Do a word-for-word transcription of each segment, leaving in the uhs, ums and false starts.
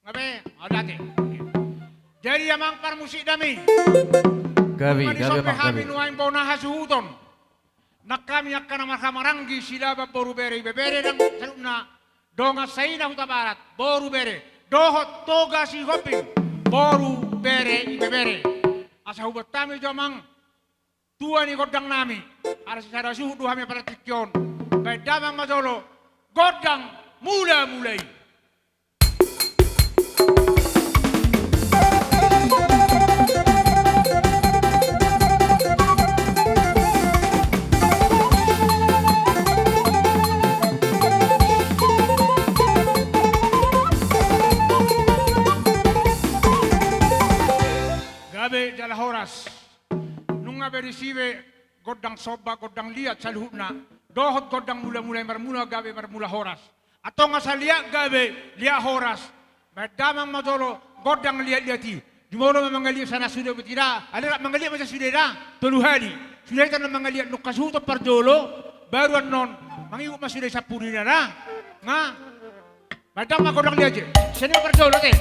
Gabe, mauliate. Jadi amang parmusik nami. Gabe, gabe, amang, gabe. Nuaeng bona hasuhuton. Nang hami angka na marhahamaranggi Silaban boru bere ibebere nang saluhutna dongan saina Hutabarat boru bere dohot Toga Sihombing boru bere ibebere. Asa huboan hami jo amang tua ni gondang nami. Ala sisada suhut do hami partingkian. Baen damang ma jolo gondang mula-mula i. Gabe jala horas. Nunga be disi be gondang somba, gondang liat saluhutna. Dohot gondang mula-mula i marmula gabe marmula horas. Antong asa liat gabe liat horas. Baen damang ma jolo gondang liat-liat i. Jumolo ma mangaliat sana sude boti da. Alai rap mangaliat ma sude da. Tolu hali. Sude hita na mangaliat nunga suhuton parjolo. Baru annon mangihut ma sude sampuluna da. Nga. Baen damang ma gondang liat i. Seni ma parjolo te.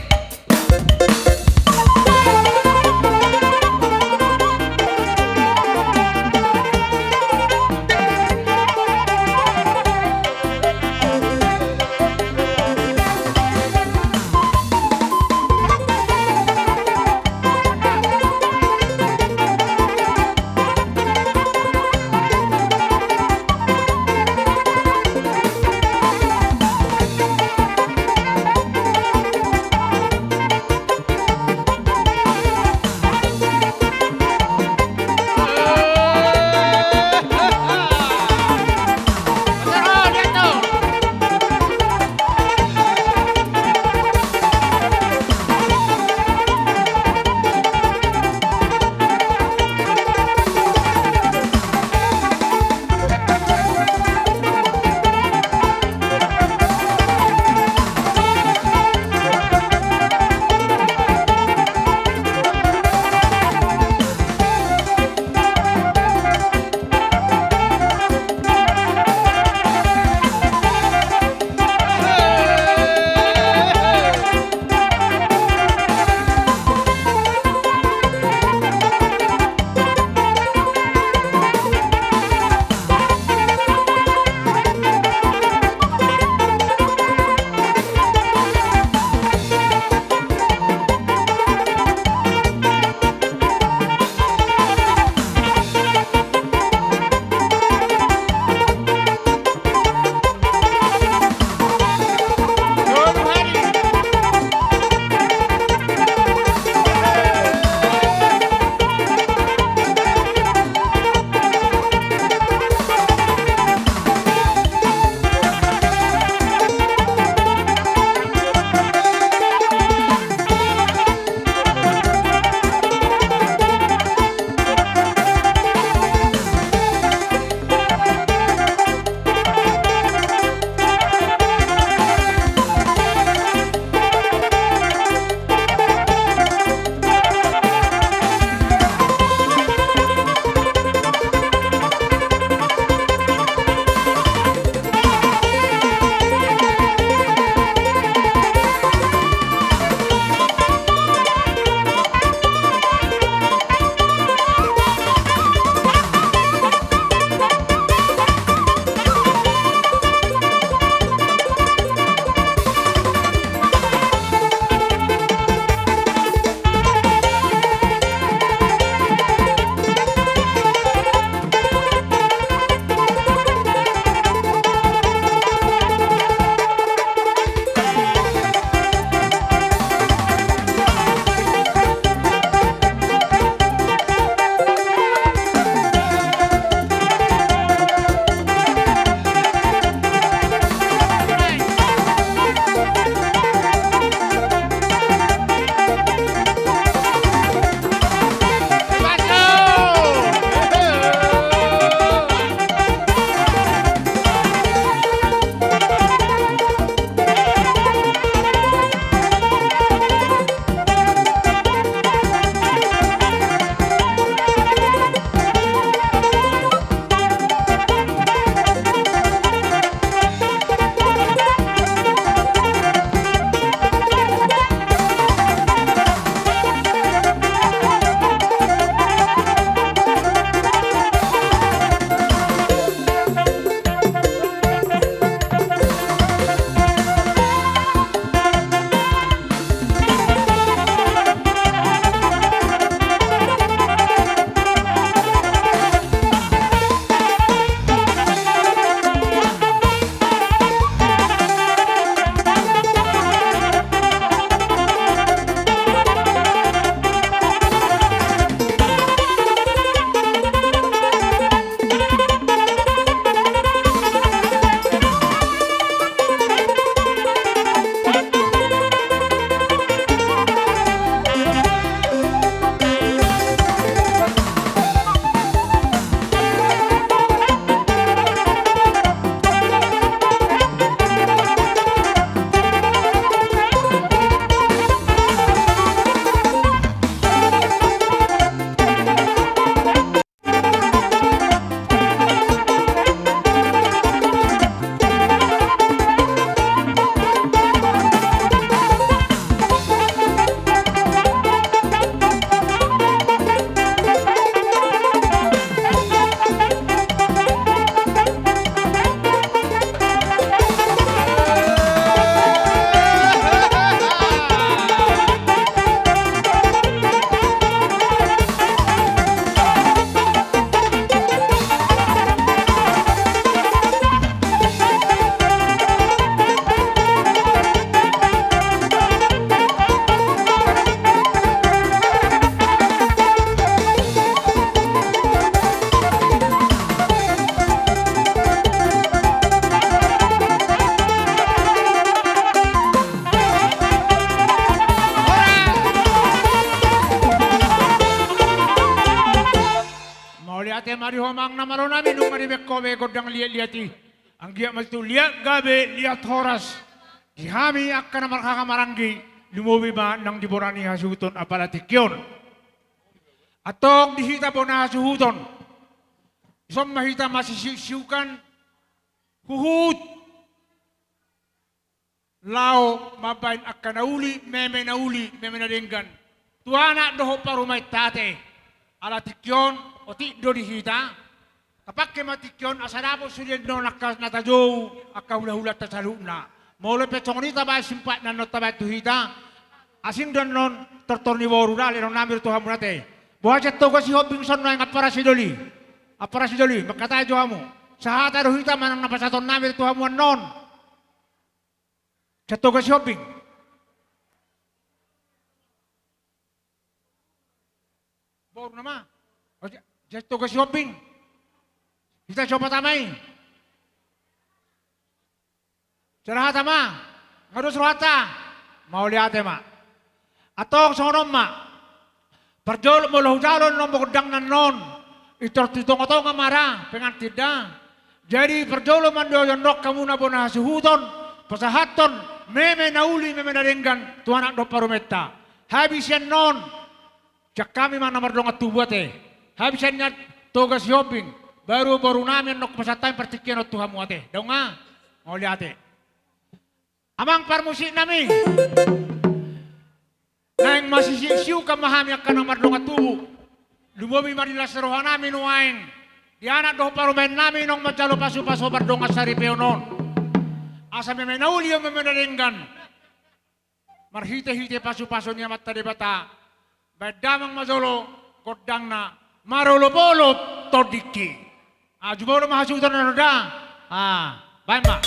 Ate ma di ho amang na malo nami, nunga dibaen ho be gondang liat-liat i. Anggiat ma tutu liat gabe liat horas di hami angka na marhaha maranggi, lumobi ma nang di bona ni hasuhuton apala tingki on. Antong di hita bona hasuhuton, dison ma hita masisiuksiukan huhut laho mambaen angka na uli, meme na uli, meme na denggan tu anak dohot parumaenta ate. Ala tingki on otik do di hita. Tapangke ma tingki on asa dapot sude annon angka na tajou, angka hulahulanta saluhutna. Molo pe songon i tabaen simpat na annon tabaen tu hita, asing do annon tortor ni boru da, lehon nami do tu hamu ate. Boha sian Toga Sihombing son nuaeng ampara sidoli. Ampara sidoli, mangkatai jo hamu. Sahata do hita manang na pasahaton nami do tu hamu annon. Sian Toga Sihombing. Boru nama. O, sian Toga Sihombing. Hita sopat ama i. Sahata ma. Nga dos rohanta. Mauliate ma. Antong songon on ma. Parjolo molo hujalo annon gondang na annon, intor tu tongatonga ma ra pengantin da. Jadi parjolo ma annon, hamu na bona hasuhuton, pasahathon meme na uli, meme na denggan tu anak dohot parumaenta. Habis i annon, sian hami ma na mardongan tubu ate. Habis i annon Toga Sihombing, baru boru nami annon pasahat hami partingkian on tu hamu ate. Dong a? Mauliate. Amang parmusik nami. Naeng masisiuksiukan ma hami angka na mardongan tubu. Lumobi ma di las roha nami nuaeng di anak dohot parumaen nami naung manjalo pasupasu pardongan saripeon on. Asa meme na uli, meme na denggan. Marhitehite pasupasu ni Amanta Debata. Baen damang ma jolo gondangna marolopolop tondingki. Aju molo ma hasuhuton na ro da. Ah, baen ma.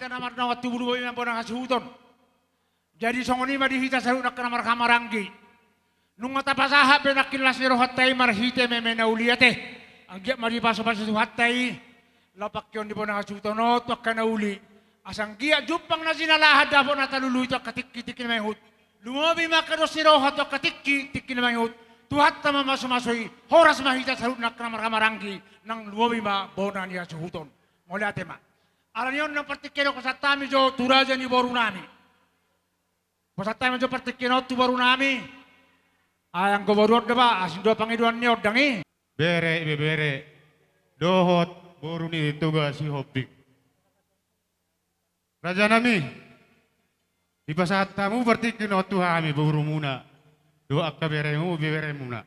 Hita na marnaung tu lumobi ma bona hasuhuton. Jadi songon i ma di hita saluhutna angka na marhahamaranggi. Nunga tapasahat be nangkin las ni rohanta i marhite meme na uli ate. Anggiat ma dipasupasu Tuhanta i laho pangkeon ni bona hasuhuton on tu angka na uli. Asa anggiat jumpang na jinalahan dapot na talului tu angka tingki, tingki na mangihut. Lumobi ma angka dos ni roha tu angka tingki, tingki na mangihut. Tuhanta ma mamasu-masu i, horas ma hita saluhutna angka na marhahamaranggi, nang lumobi ma bona ni hasuhuton. Mauliate ma. Alani on nang partingkian on hupasahat hami jo tu raja ni borunami. Hupasahat hami jo partingkian on tu borunami. Ai anggo boru on do ba, asing do pangidoan ni ondang i. Bere ibebere dohot boru ni Toga Sihombing. Rajanami, dipasahat hamu partingkian on tu hami borumuna dohot angka beremu, ibeberemuna.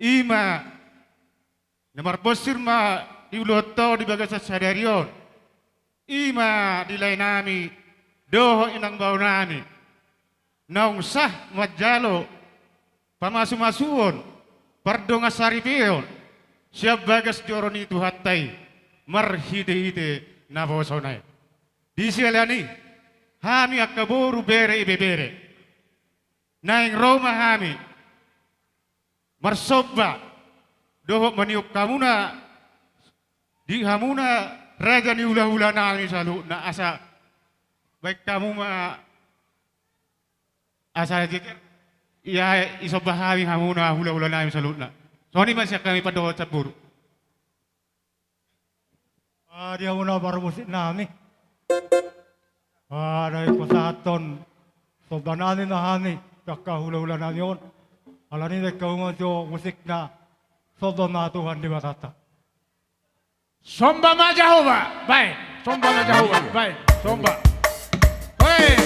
I ma na marbonsir ma di ulaonta on di bagasan sadari on. I ma di laenami dohot inang baonami naung sah manjalo pamasumasuon, pardongansaripeon sian bagas joro ni Tuhanta i marhitehite naposona i. Di siala ni i, hami angka boru, bere ibebere, naeng ro ma hami marsomba dohot maniop hamuna di hamuna raja ni hulahulanami saluhutna, asa baen hamu ma, asa jejer, ia isomba hami hamuna hulahulanami saluhutna. Songon i ma sian hami pandohan sian boru. Ah, di hamuna parmusiknami. Ah, naeng pasahathon sombanami ma hami tu angka hulahulanami on. Alani i, baen hamu ma jo musikna. Somba ma Tuhan Debatanta. Somba ma Jahowa, baen. Somba ma Jahowa, baen. Somba. Hei.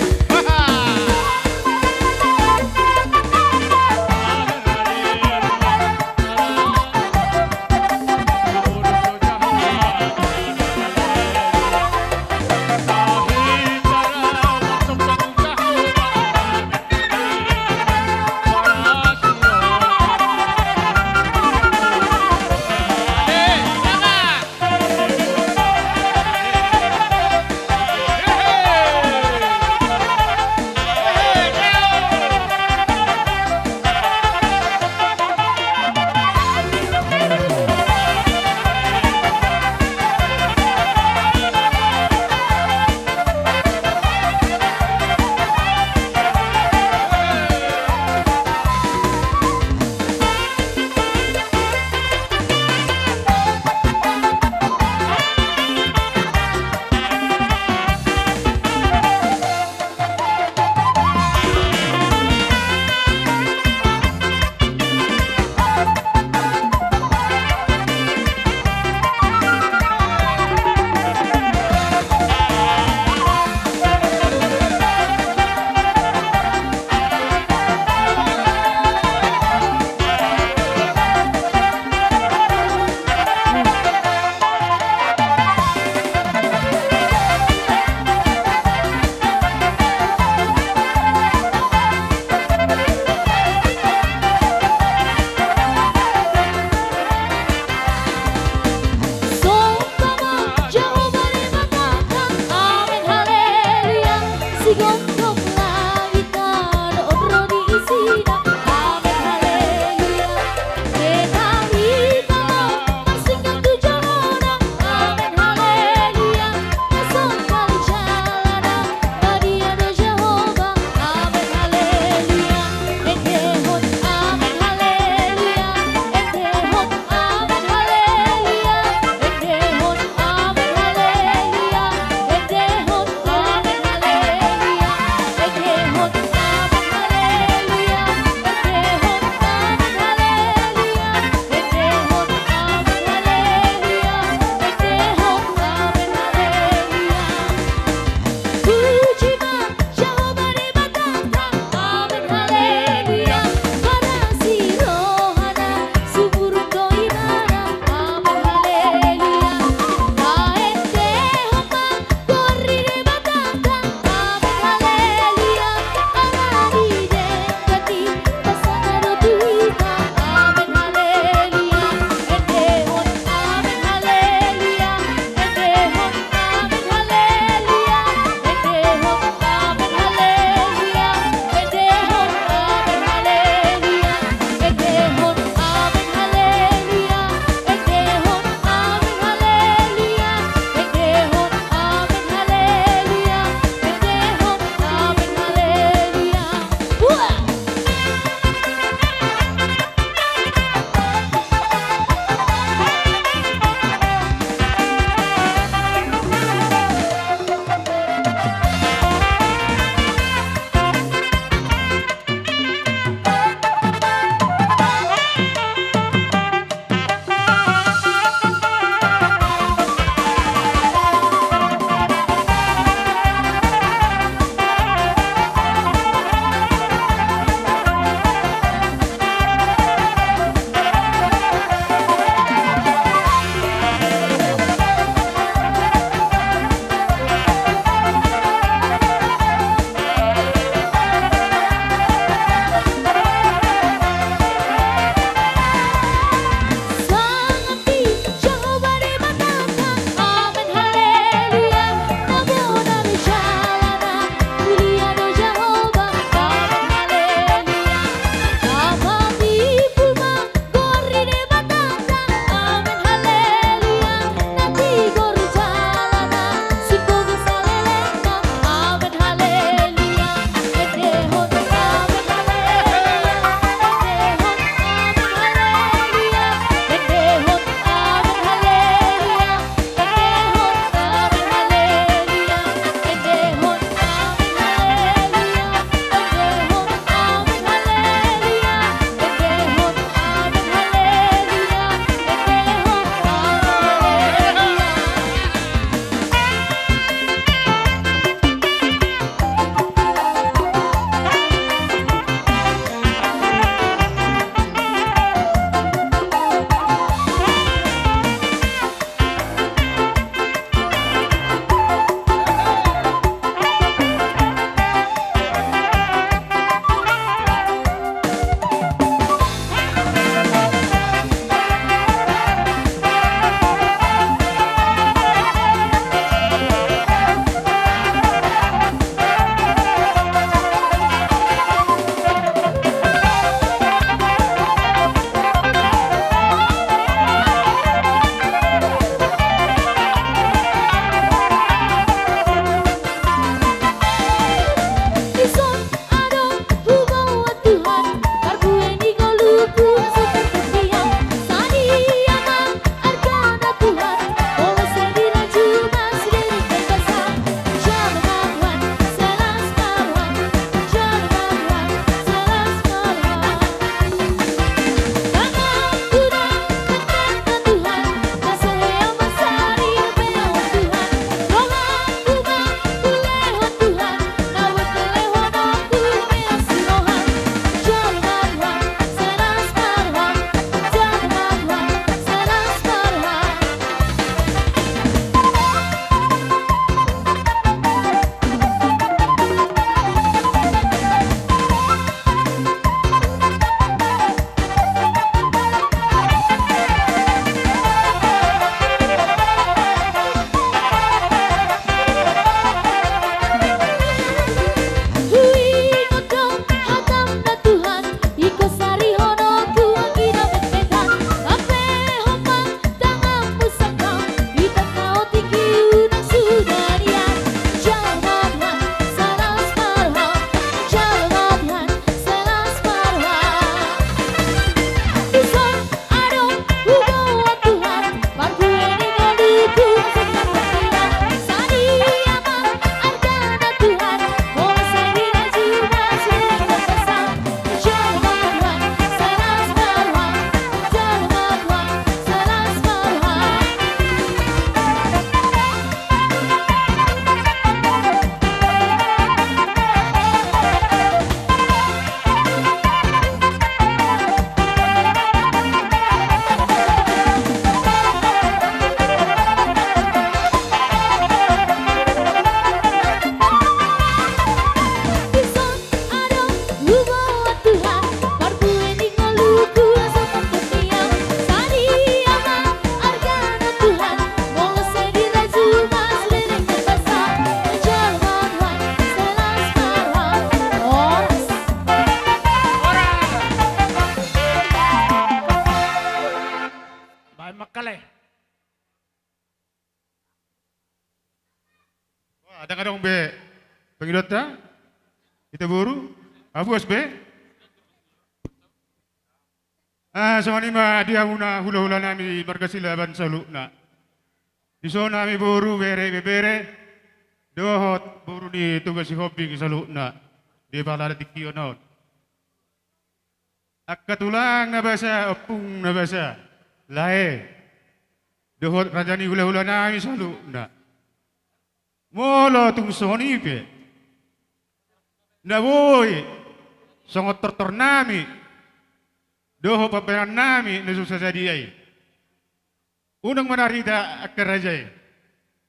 Ndang adong be pangidoanta? Ito boru? Abu as be? Ah, songon i ma di hamuna hulahulanami marga Silaban saluhutna. Dison hami boru, bere, ibebere, dohot boru ni Toga Sihombing saluhutna di apala tingki on. Angka tulang na basa, ompung na basa, lae, dohot raja ni hulahulanami saluhutna. Molo tung songon i pe na boi songon tortornami dohot pambahenannami na so sadia i, unang ma na hita angka raja i,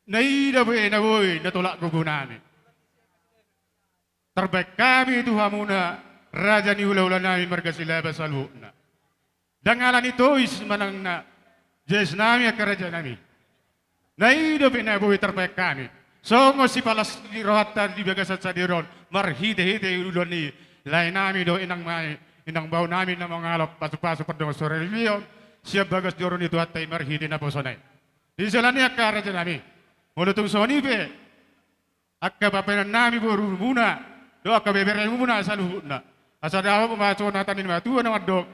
na i dope na boi na tolap gogonami. Tarbahen hami tu hamuna raja ni hulahulanami marga Silaban saluhutna. Ndang ala ni tois manang na jesnami angka rajanami. Na i dope na boi tarbahen hami. Songon sipalas ni rohanta di bagasan sadari on marhitehite ulaon ni laenami dohot inangmai, inang baonami na mangalap pasupasu pardongan sorion sian bagas joro ni Tuhanta i marhite naposona i. Di jala ni angka rajanami, molo tung songon i pe angka pambahenannami borumuna dohot angka beberemuna saluhutna, asa dapot ma songon hata ni natuatua na mandok,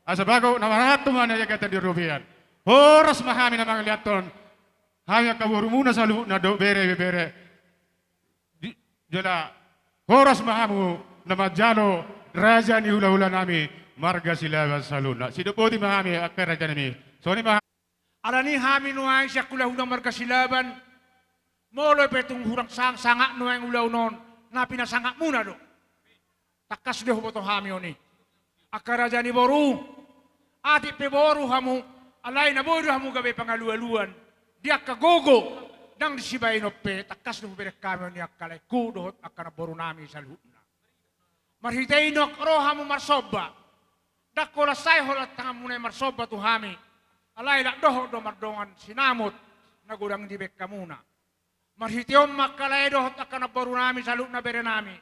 asa bagot na marhalto ma na niagatan di robean. Horas ma hami na mangaliathon hami angka borumuna saluhutna dohot bere, ibebere. Di jala horas ma hamu na manjalo raja ni hulahulanami marga Silaban saluhutna. Sidok boti ma hami angka rajanami. Songon i ma. Alani hami nuaeng sian hulahula marga Silaban, molo pe tung hurang sang-, sangap nuaeng ulaon on, na pinasangapmuna do. Tangkas do huboto hami on i. Angka raja ni boru, atik pe boru hamu, alai na boi do hamu gabe pangalualuan di angka gogo nang di sibahenon pe, tangkas do hubereng hami on i angka laengku dohot angka namborunami saluhutna. Marhite i nunga ro hamu marsomba. Ndang holan sai holan tanganmuna i marsomba tu hami. Alai ndang dohot do mardongan sinamot na godang dibahen hamuna. Marhite on ma angka lae dohot angka namborunami saluhutna berenami.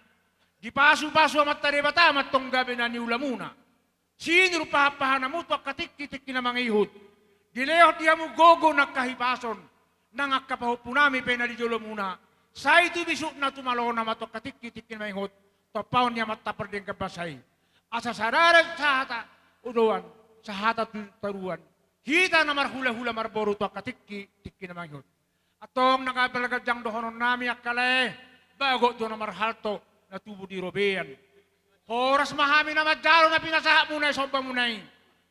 Dipasupasu Amanta Debata ma antong gabe na niulamuna. Sinur pahanpahanmu tu angka tingki, tingki na mangihut. Dilehon di hamu gogo nang hahipason, nang angka pahompunami pe na di jolomuna. Sai tu bisukna tu malona ma tu angka tingki, tingki na mangihut. Tompaon ni Amanta pardenggan basa i. Asa sadari sahata oloan, sahata tu toruan. Hita na marhulahula marboru tu angka tingki, tingki na mangihut. Antong nang gabe ganjang dohononnami angka lae, bagot do na marhalto na tubu di robean. Horas ma hami na manjalo na pinasahatmuna i sombamuna i.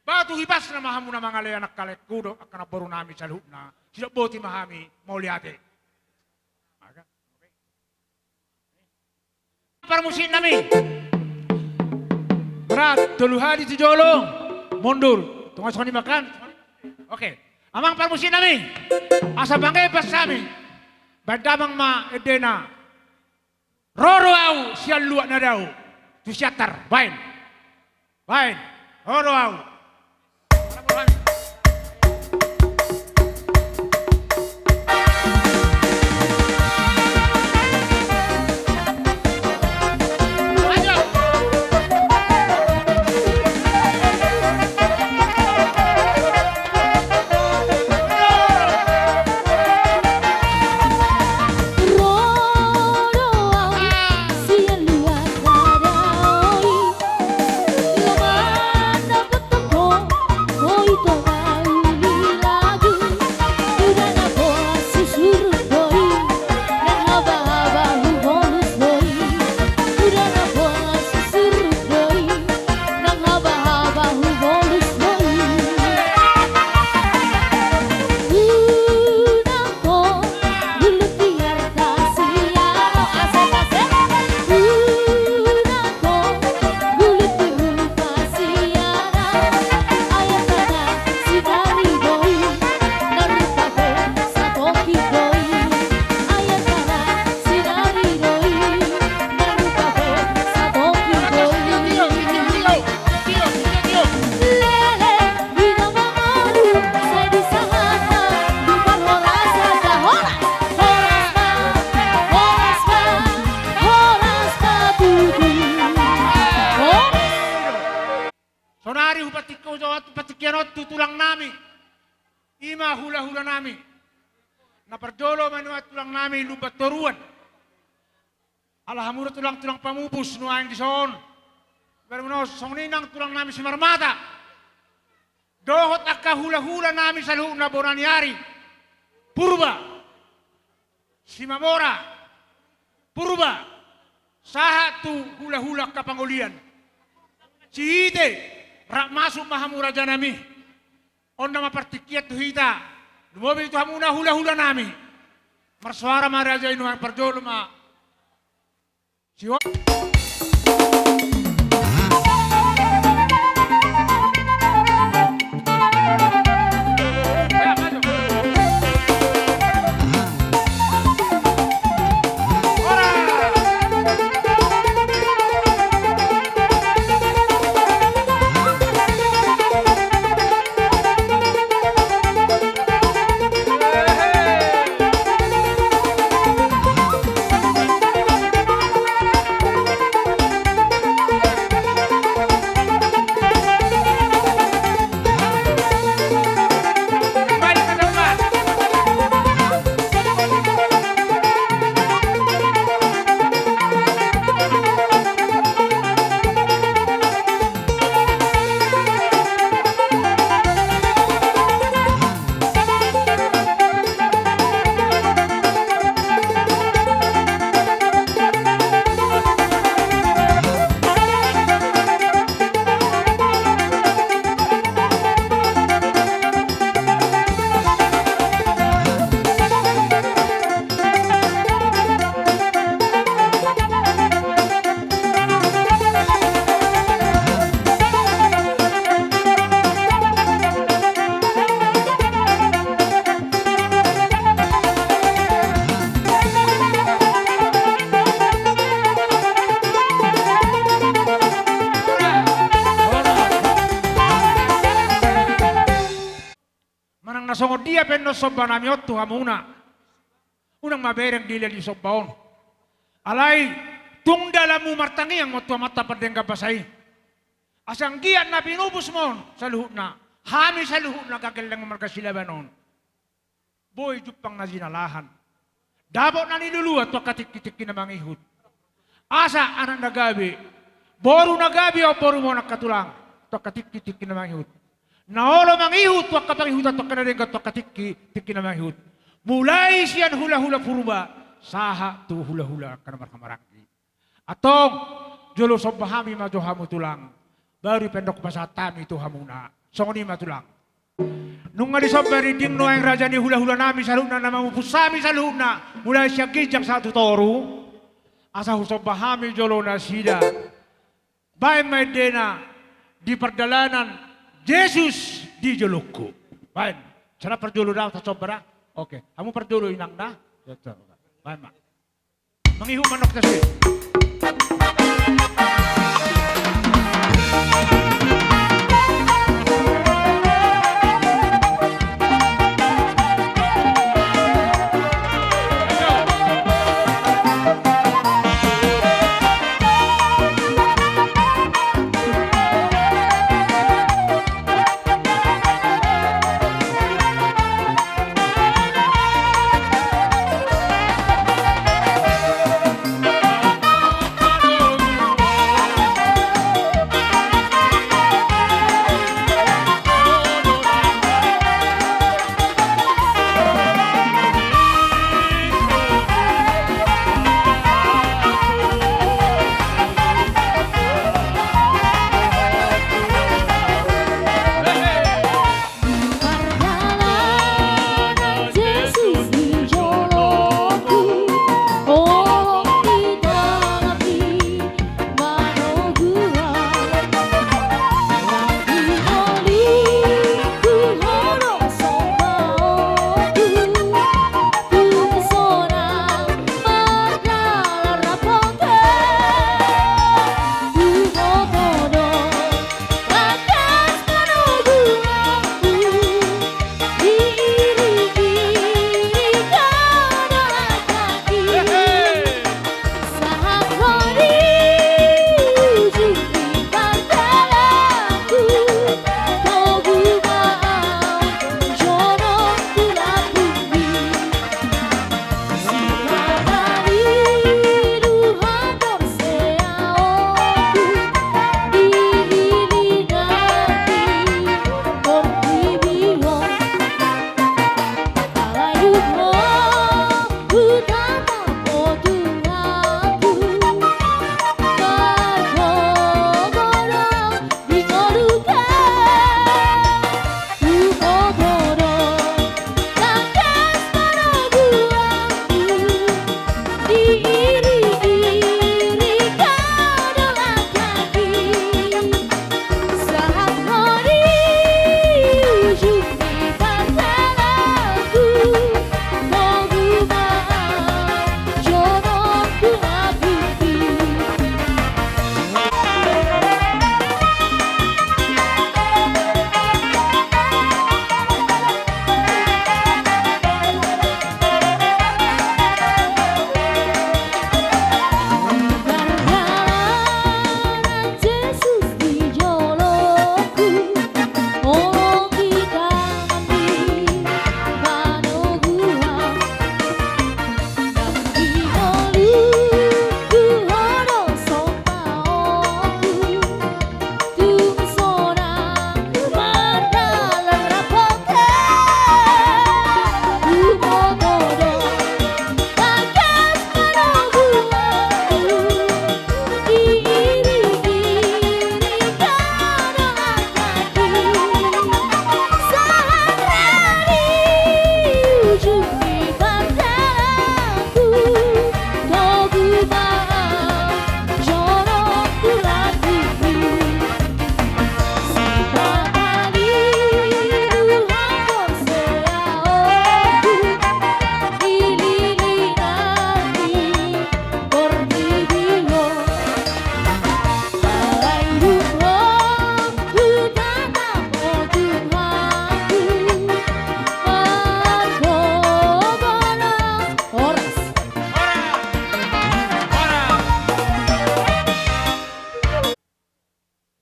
Batu hipasna ma hamu na mangalean angka laengku dohot angka namborunami saluhutna. Sidok boti ma hami, mauliate. Parmusiknami. Berat, tolu hali tu jolo, mundur. Tung songon i ma kan? Oke. Amang parmusiknami. Asa pangepas hami. Baen damang ma endena. Ro do au sian luat na dao. Tu Siantar. Baen. Baen, ro do au. Sonari hupatik-, hupatikkian on tu tulangnami. I ma hulahulanami. Na parjolo ma nuaeng tulangnami Lumban Toruan. Ala hamu do tulang-tulang pamupus nuaeng dison. Baru songon i nang tulang nami Simarmata dohot angka hula-hula nami saluhutna bona ni ari. Purba, Simamora, Purba, sahat tu hula-hula angka pangolian. Sihite rap masuk ma hamu raja nami. On nama partingkian tu hita. Lumobi tu hamuna hula-hula nami. Marsoara ma raja i nuaeng, parjolo ma. Manang na songon dia pe annon somba nami on tu hamuna, unang ma bereng dilehon somba on. Alai tung dalanmu martangiang ma tu Amanta Pardenggan Basa i, asa anggiat na pinupusmon saluhutna, hami saluhutna na gelleng marga Silaban on, boi jumpang na jinalahan, dapot na niluluan tu angka tingki-tingki na mangihut. Asa anak na gabe, boru na gabe on borumon angka tulang, tu angka tingki-tingki na mangihut. Na olo mangihut tu angka pangihutan, tu angka na denggan, tu angka tingki-tingki na mangihut. Mulai sian hula-hula Purba sahat tu hula-hula angka na marhahamaranggi. Antong, jolo somba hami ma jo hamu tulang, baru ipendok pasahat hami tu hamuna. Songon i ma tulang. Nunga disomba rinding nuaeng raja ni hula-hula nami saluhutna na mamupus hami saluhutna, mulai sian ginjang sahat tu toru. Asa husomba hami jolo nasida. Baen ma endena, di pardalanan Jesus di jolongku. Baen. Sada parjolo da, tasomba da. Oke. Hamu parjolo inang da. Baen ma. Mangihut ma nang tasi.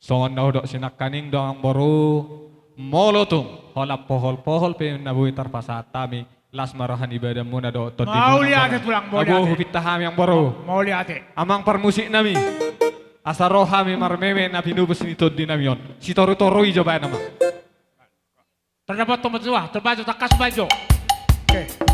Songon na hudok sinangkaning do amang boru, molo tung holan pohol-pohol pe na boi tarpasahat hami, las ma roha ni badanmuna dohot tondimuna. Mauliate, Tulang, mauliate. Abo hupinta hami amang boru. Mauliate. Amang parmusik nami, asa ro hami marmeme na pinupus ni tondi nami on. Sitoru-toru i jo baen amang. Tardapot tomat juah, terbajo tangkas bajo. Oke.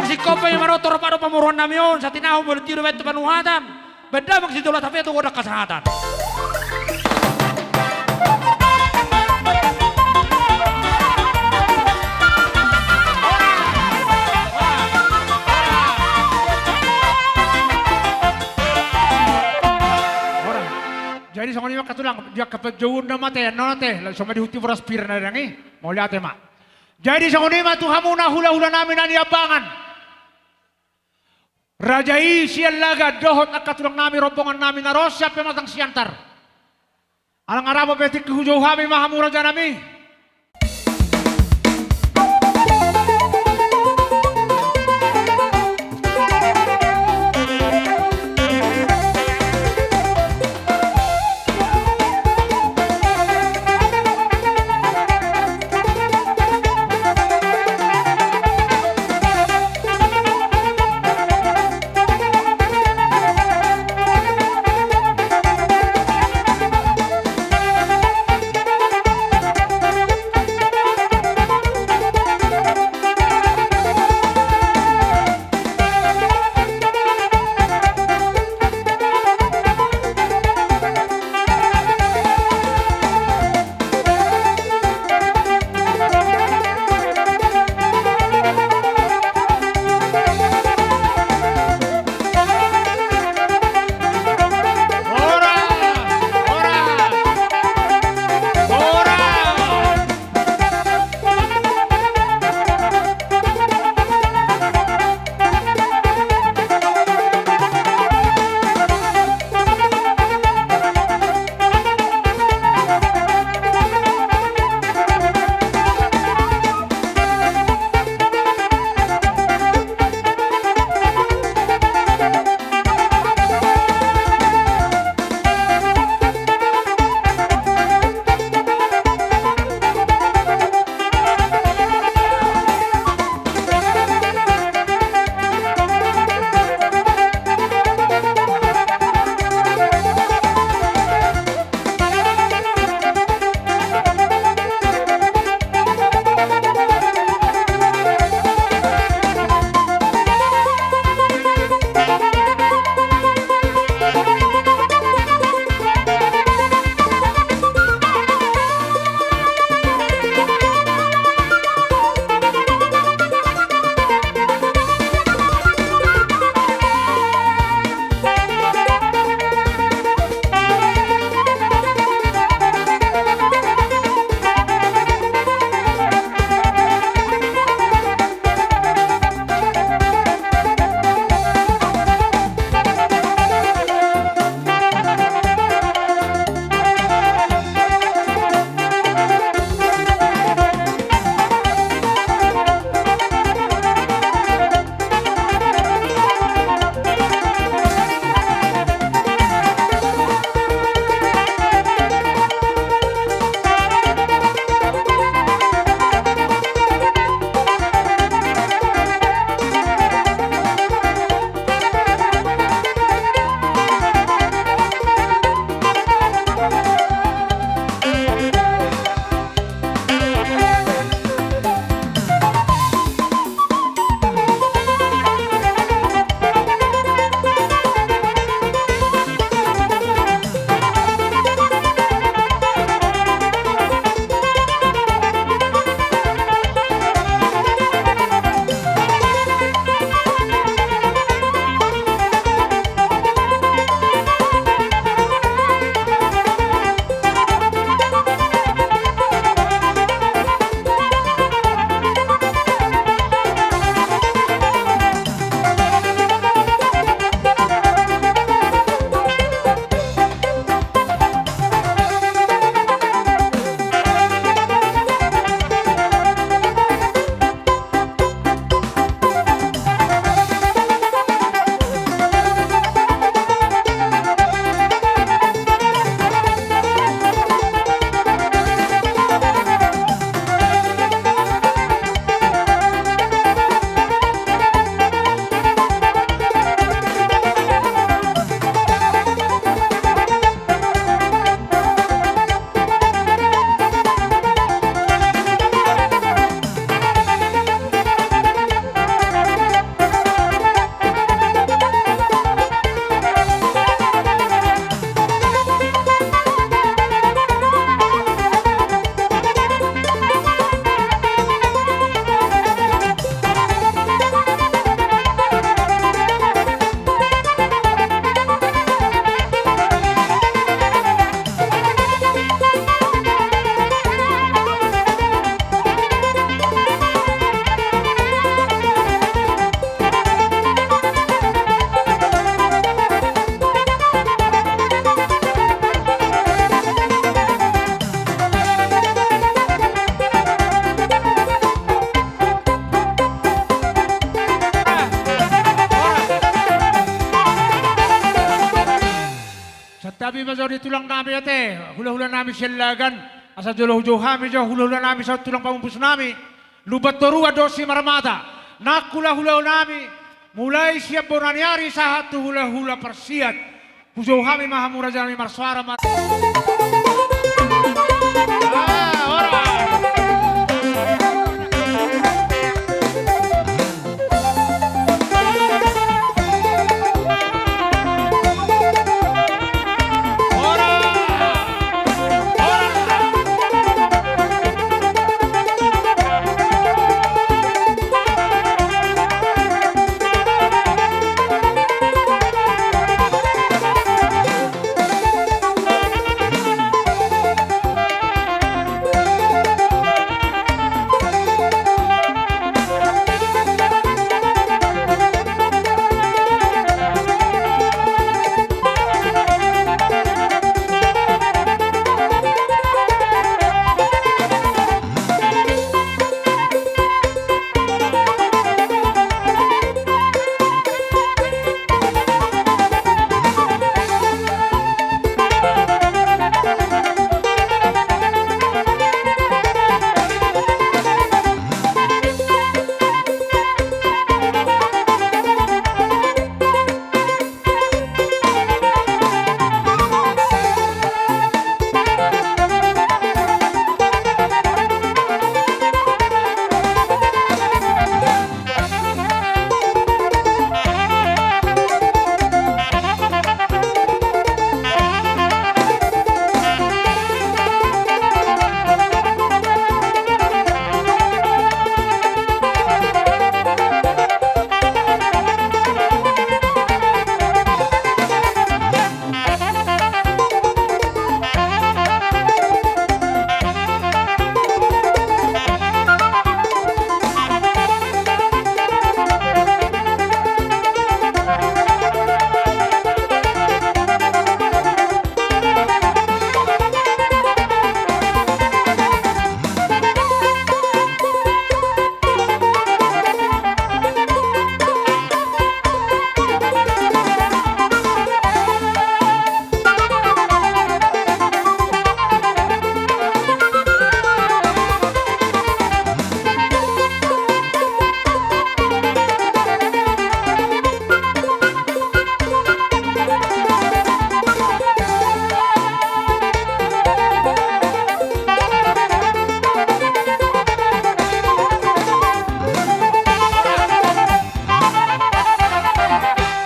Singkop ma i manortor, rap do pamoruon nami on, sai tinahu molo tio do baen tu panuhatan. Baen damang sijolo, tapi tu godang hasahatan. Jadi songon i ma angka tulang, di angka panjouon na mate, na mate, laos so ma dihuti boras pir na dang i, mauliate ma. Jadi songon i ma tu hamuna hulahula nami na niambangan. Raja i Siallagan dohot angka tulang nami, rombongan nami na ro sian pematang Siantar. Ala nga ra pe tingki, hujou hami ma hamu raja nami. Tapi ma jo di tulang nami ate, hula-hula nami sian Lagan, asa jolo hujou hami jo hula-hula nami saut tulang pamumpus nami, Lumban Toruan dohot Simarmata, nang hula-hula nami, mulai sian bona ni ari sahat tu hula-hula parsiat, hujou hami ma hamu raja nami marsoara ma. Ah, ora.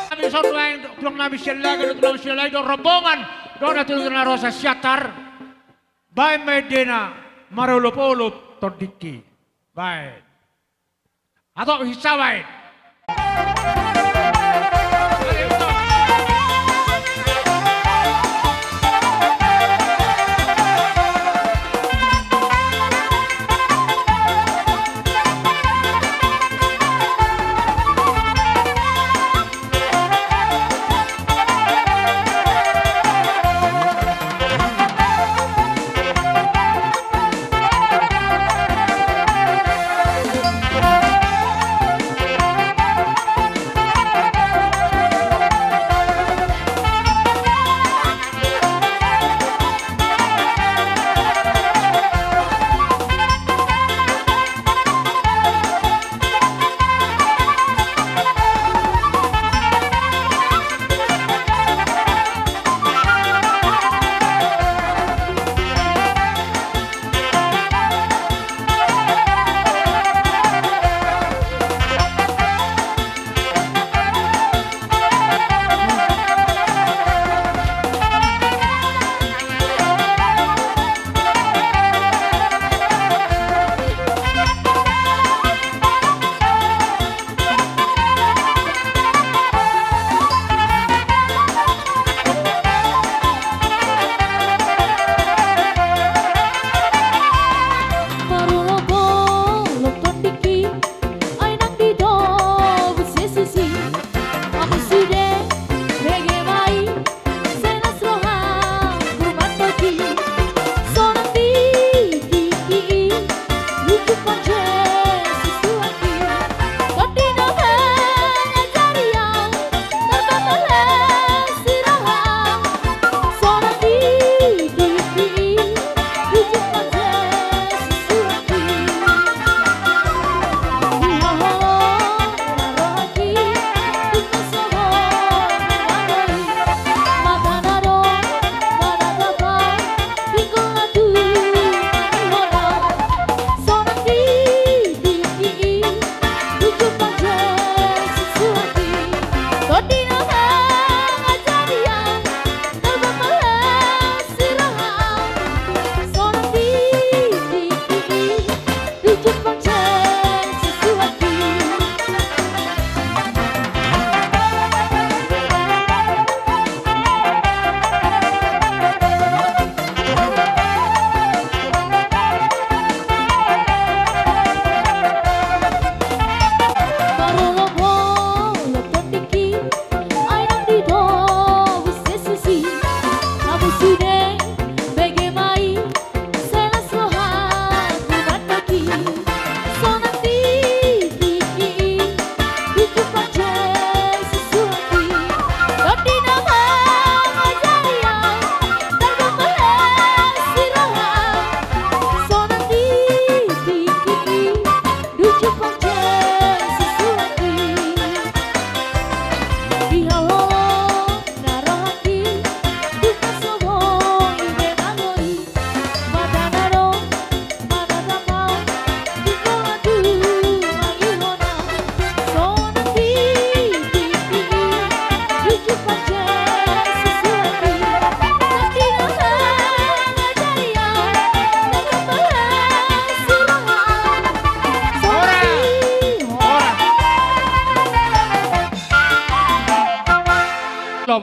Nami son nuaeng, tulang nami sian Lagan, tulang nami sian Lagan, do rombongan, do na tulang na ro sian Siantar. Baen ma endena, marolop-olop tondingki. Baen. Atau hinsa baen.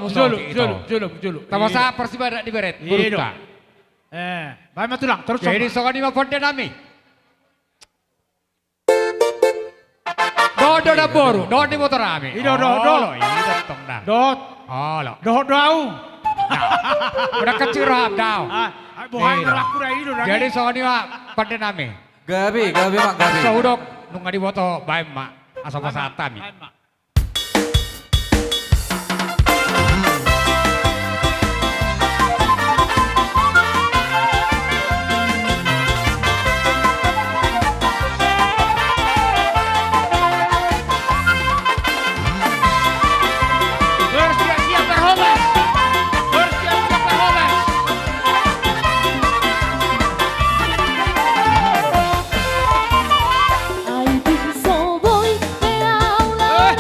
Jolo, jolo, jolo, jolo. Tama sa parsibarat di beret. Iya, boruta. Eh, baen ma tulang, torus. Jadi songon i ma pande nami. Dohot do na boru, dohot di motor ami. Ido, dohot do. Olo, ido tong da. Dohot. Olo. Dohot do au. Udah kecil roham dau. Ah, bohai berlaku dah ido dah. Jadi songon i ma pande nami. Gabe, gabe ma, gabe. Sahudok, nunga diboto baen ma. Asa pasahat hami. Baen ma. Bersiap-siap berhomas. Bersiap-siap berhomas. Ai bungso boi pe au laho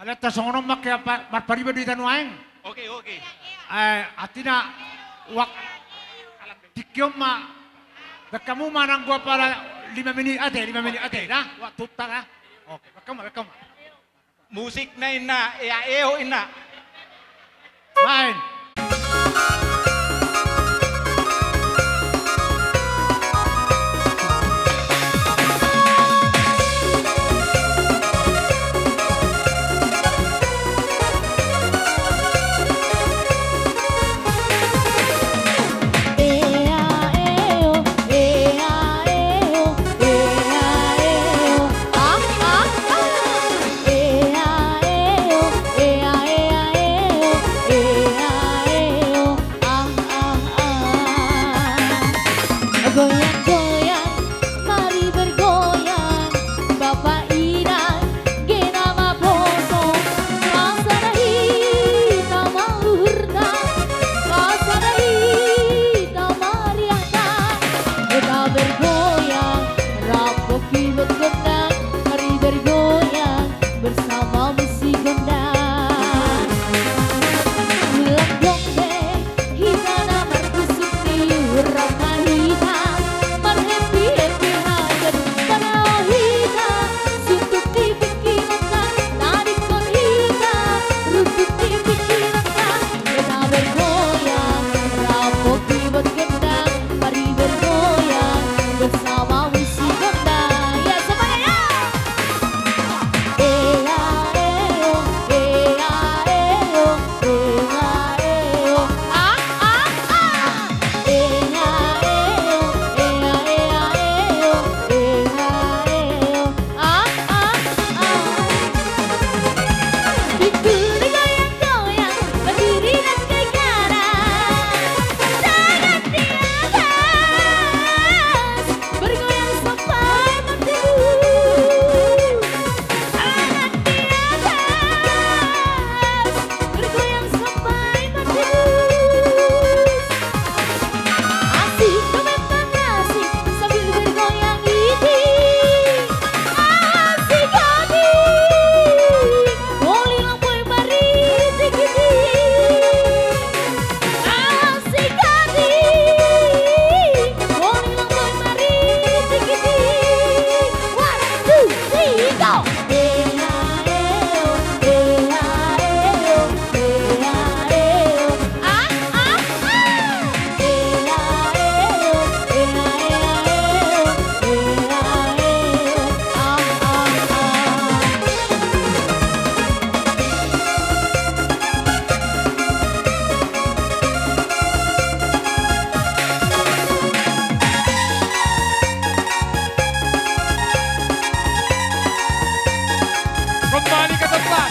Alai tar songon on ma angka pa-, marpariban do hita nuaeng. Oke, oke. Eh, artina wak-, tingki on ma, baen hamu ma nanggo apala lima menit ate, lima menit ate, da? Waktunta, da? Oke, baen hamu ma, baen hamu ma. Musikna inna, ea eo inna. Baen. Goyang-goyang, mari bergoyang, Bapak Inang, gena maposo, pasada hita ma uhurta, pasada hita mariahta, hita bergoyang, rap pongki buat gondang, mari bergoyang, bersama musik gondang. Ulang dong be, hita na marpusuk ni uhur rap ma hita, marhappy-happy haja, padaon hita, suntuk ni pingkironta, na dingkon hita, rumput ni pingkironta, hita bergoyang, rap pongki buat gondang, mari bergoyang, bersama musik gondang. Ya, semuanya, ya! Bergoyang sampai mati. Tangan di atas. Bergoyang sampai mati. Asik, kau memang asik sambil bergoyang ini. Asik kali. Boleh lampu mari dikit. Asik kali. Boleh lampu mari dikit. One, two, three, go. Kembali ke tempat.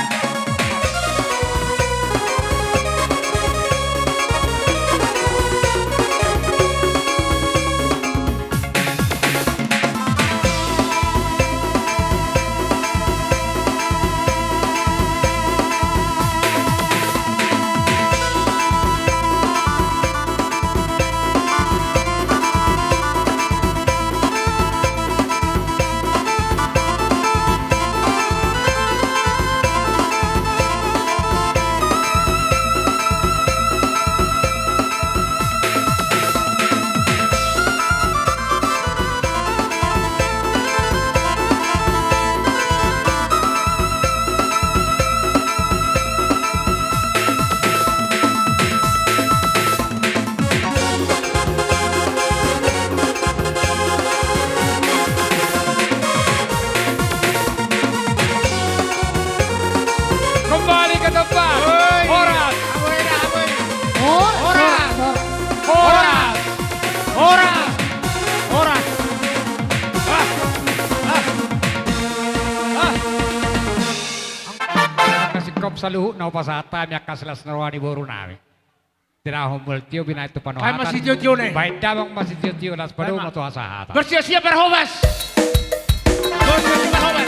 Kembali ke tempat. Horas. Horas. Horas. Horas. Horas. Ah. Ah. Ah. Angka singkop saluhutna hupasahat hami angka silas ni roha ni boru nami. Tirahon mul tio binahen tu panuhatan. Baen damang ma sitiotio, las padomu ma tu hasahatan. Bersiap-siap berhobas. Bersiap-siap berhobas.